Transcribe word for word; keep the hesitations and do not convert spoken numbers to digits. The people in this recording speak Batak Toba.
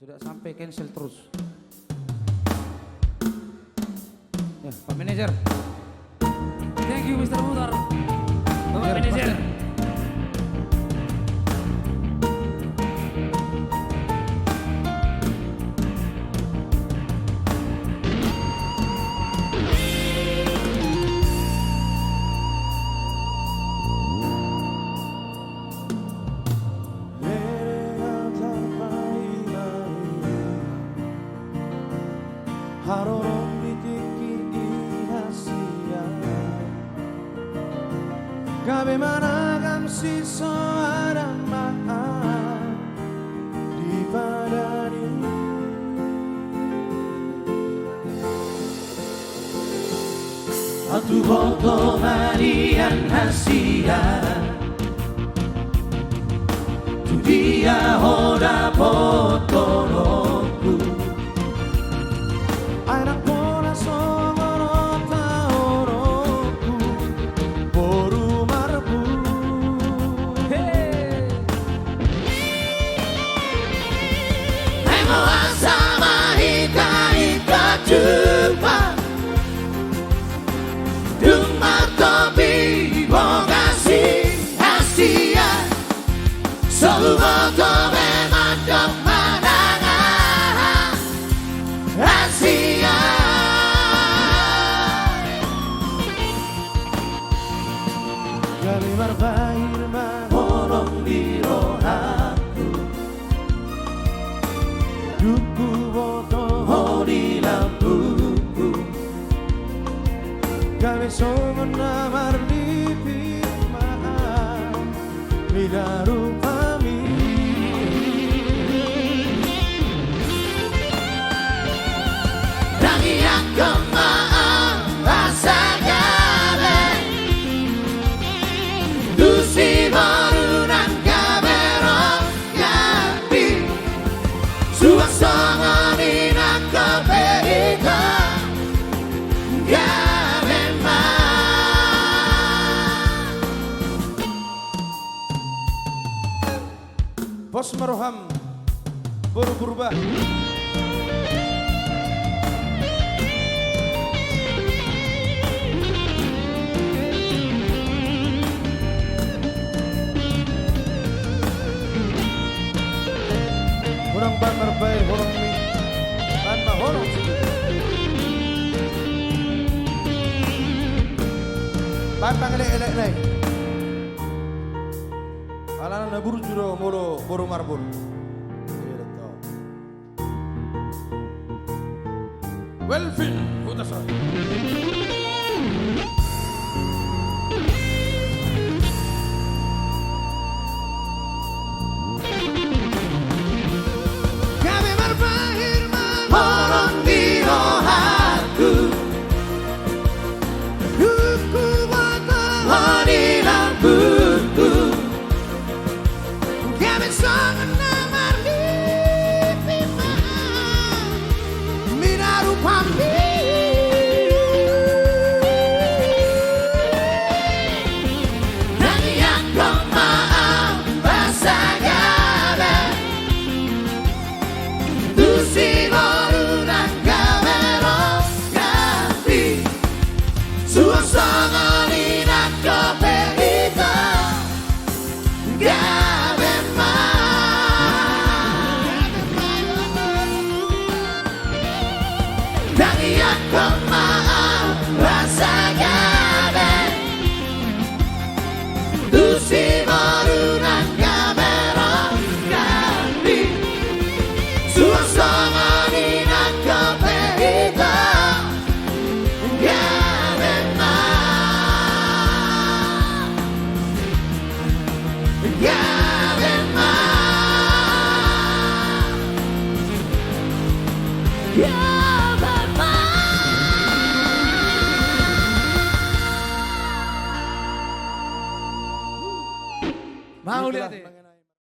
Sudah sampai cancel terus. Ya, Pak Manajer. Thank you, Mister Mutar. Bapak Manajer, Manajer. Haroro di tingki i hasian, gabe managam sisoara ma di padan i. Au tuhoto ma nian hasian, tu dia ho dapot holongku. Ai ndang pola songon on taoronku, boru Marbun. He! Ai molo asa ma hita ingkon jumpa, dung martopi boga si hasian, so huboto be mandok manang aha hasian. Gabe marbair ma holong di rohangku, dung huboto ho di lambungku. Gabe songon na marlipik ma au mida rupami. Tangiangkon ma au asa gabe tu si boru nang gabe ro. Gabe suang songon i nangkok pe hita gabe ma. Pos ma roham boru Purba. Unang bahen marbair holong ni, bahen ma holong si. Bahen pangelek-elek nai. Alana na burju do molo boru Marbun. Welvin Hutasoit. Gabe marbair ma holong di rohangku, dung huboto ho di lambungku. Gabe songon na marlipik ma au mida rupami. Tangiangkon ma au asa gabe tu si boru nang gabe ro. Gabe suang songon i nangkok pe hita gabe ma. Tangiangkon ma au asa gabe tu si boru nang gabe ro. Gabe suang songon i nangkok pe hita gabe ma. Gabe ma. Gabe ma. Mauliate.